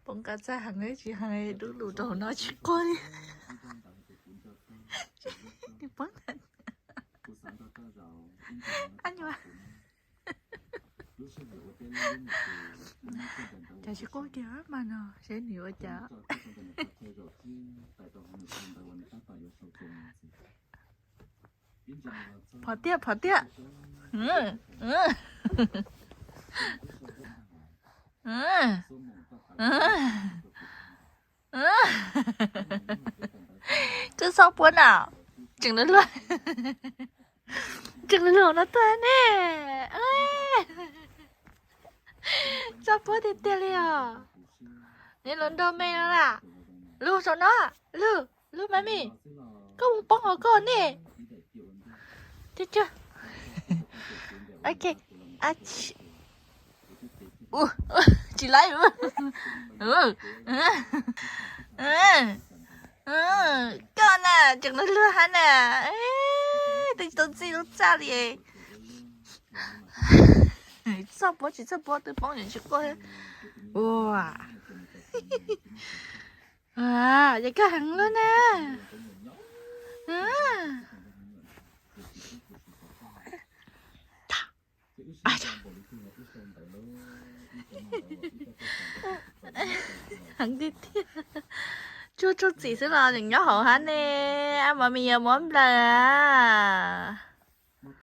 Poob qab txaj heev, tsis heev, dub lug rau hauv no tsis quaj li. Poob, cov tsis quaj kiag mas no seb nws ua cas. Phov tiag, phov tiag. Twb txhob puab na, tseem luag luag, tseem luag luag no tuag ne. Txhob puab tiag tiag li os. Neb los nrog me no na. Lug saum no, lug, lug mas me. Koj mus poob hauv koj ne. Ok, tsis laib. Koj na tseem luag luag hab na. Twb tsis tau txij lub txaj li. Txhob puab, tsis txhob puab, twb poob tsis quaj. Ua, yog koj heev lawm na. Heev tiag tiag. Tsuag tsuag txim xwb los nyob hauv hab ne. Ab, mov mis yog muab nplawm as.